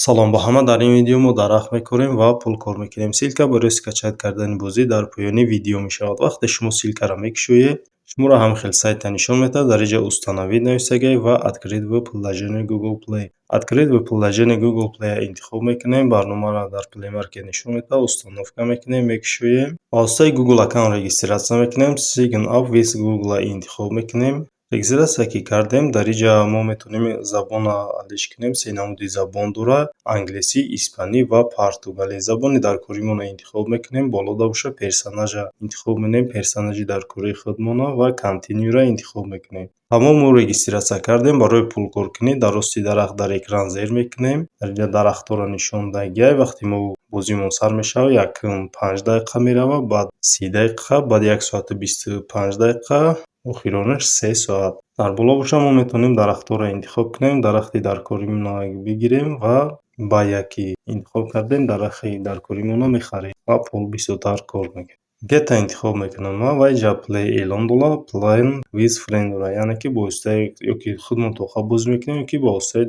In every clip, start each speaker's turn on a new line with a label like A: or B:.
A: Салом ба ҳама. Дар ин видео мо дарахт мекорем ва пул кор мекунем. Ссылка барои скачать кардани бозӣ дар поёни видео мешавад. Вақте шумо ссылкаро мекушоед, шуморо ҳам хел сайта нишон медиҳад. Дар инҷа «Установить» нависагай ва «Открыть в приложении Google Play». «Открыть в приложении Google Play» интихоб мекунем, барномаро дар Play Market нишон медиҳад, установка мекунем, мекушоем. Ба воситаи Google аккаунт регистрация мекунем, «Sign up with Google» интихоб мекунем. Регистрация ки кардем, дар инҷа мо метавонем забонро алиш кунем. Се намуди забон дорад: англисӣ, испанӣ ва португалӣ. Забони даркоримонро интихоб мекунем, болода боша персонажа интихоб менем, персонажи даркории худмонро, ва «Continue»-ро интихоб мекунем. Тамом, мо регистрация кардем. Барои пулкоркунӣ дар рости дарахт дар экран зер мекунем. Дар инҷа дарахтҳоро нишон дагиай. Вақте мо бозимон сар мешавад, якум 5 дақиқа меравад, баъд 30 дақиқа, баъд 1 соату 25 дақиқа, охиронаш 3 соат. Дар боло боша мо метавонем дарахтҳоро интихоб кунем, дарахти даркоримонро бигирем ва ба яке интихоб кардем, дарахти даркоримонро мехарем ва пул бисёртар кор мекунем. Get-а интихоб мекунам ман ва инҷа Play эълон дорад, Play with friend дорад, яъне ки бо воситаи ё ки худмон тоқа бозӣ мекунем, ё ки бо воситаи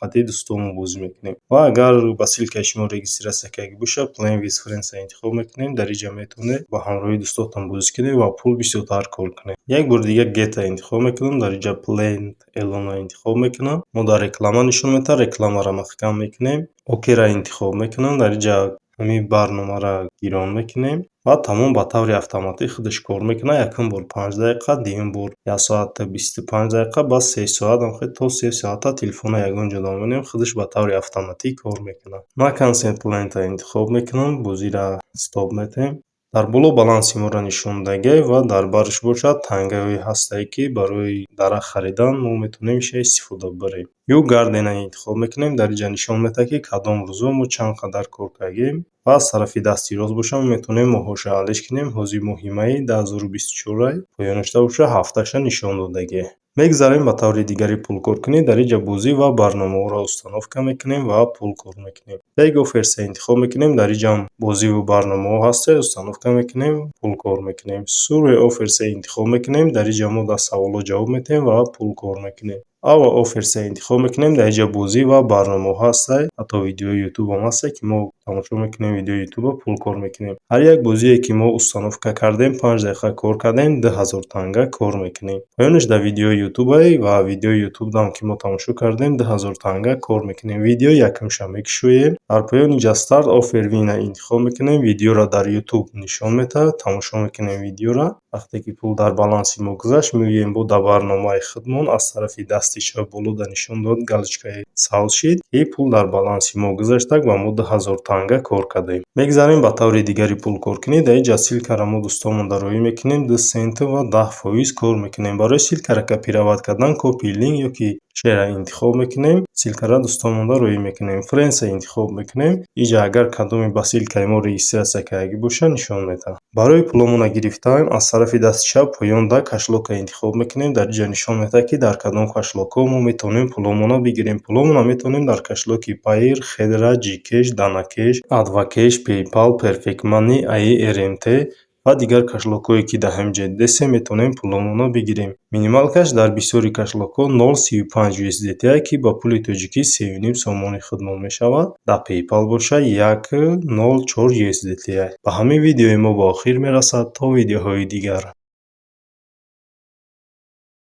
A: қати дӯстонмон бозӣ мекунем. Ва агар ба ссылкаи шумо регистрация карда бошад, Play with friends-ро интихоб мекунем. Дар инҷа метавонед ба ҳамроҳи дӯстотон бозӣ кунед ва пул бисёртар кор кунед. Як бори дигар Get-а интихоб мекунам, дар инҷа Play эълонро интихоб мекунам. Мо дар реклама нишон медиҳад, рекламаро маҳкам мекунем, Окей-ро интихоб мекунам, дар инҷа ҳамин барномаро гирон мекунем ва тамом, ба таври автоматӣ худаш кор мекунад. Якум бор 5 дақиқа, дуюм бор 1 соату 25 дақиқа, баъд 3 соат, то 3 соата телефонро ягон ҷо намонем, худаш ба таври автоматӣ кор мекунад. Ман Cancel Plant-ро интихоб мекунам, бозиро стоп метаҳем. Дар боло баланси моро нишон дагиай ва дар барш бошад тангаҳое ҳастае, ки барои дарахт харидан мо метавонем иша истифода барем. Your Garden-а интихоб мекунем. Дар инҷа нишон медиҳад, ки кадом рӯзо мо чанд қадар кор кардем, ва аз тарафи дасти рост бошад, мо метавонем моҳҳоша алиш кунем. Ҳозир моҳи майи 2024, поёнашда бошад, ҳафташа нишон додагиа. Мегзарем ба таври дигари пулкоркунӣ. Дар инҷа бозӣ ва барномаҳоро установка мекунем ва пул кор мекунем. Take Offers интихоб мекунем. Дар инҷаам бозиву барномаҳо ҳастанд, установка мекунем, пул кор мекунем. Survey Offers интихоб мекунем. Дар инҷа мо дар саволҳо ҷавоб медиҳем ва пул кор мекунем. Our Offers интихоб мекунем. Дар инҷа бозӣ ва барномаҳо ҳастанд, ҳатто видеои ютубам ҳастанд, ки мо тамошо мекунем видеои ютуба, пул кор мекунем. Ҳар як бозие, ки мо установка кардем, 5 дақиқа кор кардем, 2000 танга кор мекунем. Поёнаш дар видеои ютубае ва видеои ютубам, ки мо тамошо кардем, 2000 танга кор мекунем. Видеои якумша мекушоем. Дар поёни инҷа Start Offer Win-а интихоб мекунем. Видеоро дар ютуб нишон медиҳад, тамошо мекунем видеоро. Вақте ки пул дар баланси мо гузашт, меоем бо дар барномаи худмон, аз тарафи дасти чап болода нишон дод, галочкаи сабз шид, ки пул дар баланси мо гузаштак ва мо 2000 танга кор кардем. Мегзарем ба таври дигари пулкоркунӣ. Дар инҷа ссылкаро мо дӯстонмон дароӣ мекунем, 2 центу ва 10% кор мекунем. Барои ссылкаро копировать кардан Copy link ё ки Share-ро интихоб мекунем, ссылкаро дӯстонмон дароӣ мекунем. Friends-а интихоб мекунем. Инҷа агар кадоме ба ссылкаи мо регистрация кардагӣ бошад, нишон медиҳад. Барои пуломонро гирифтан аз тарафи дасти чап поёнда кошелёкро интихоб мекунем. Дар инҷа нишон медиҳад, ки дар кадом кошелёкҳо мо метавонем пуломонро бигирем. Пуломонро метавонем дар кошелёки Payeer, Хедра, Gcash, Данакеш, Адвакеш, PayPal, Perfect Money, AIRMT ва дигар кошелёкҳое, ки дар ҳамин ҷо дидесем, метавонем пуломонро бигирем. Минималкаш дар бисёри кошелёкҳо 0,35 USDT, ки ба пули тоҷикӣ 3,5 сомони худмон мешавад. Дар PayPal бошад, 1,04 USDT. Ба ҳамин видеои мо ба охир мерасад. То видеоҳои дигар.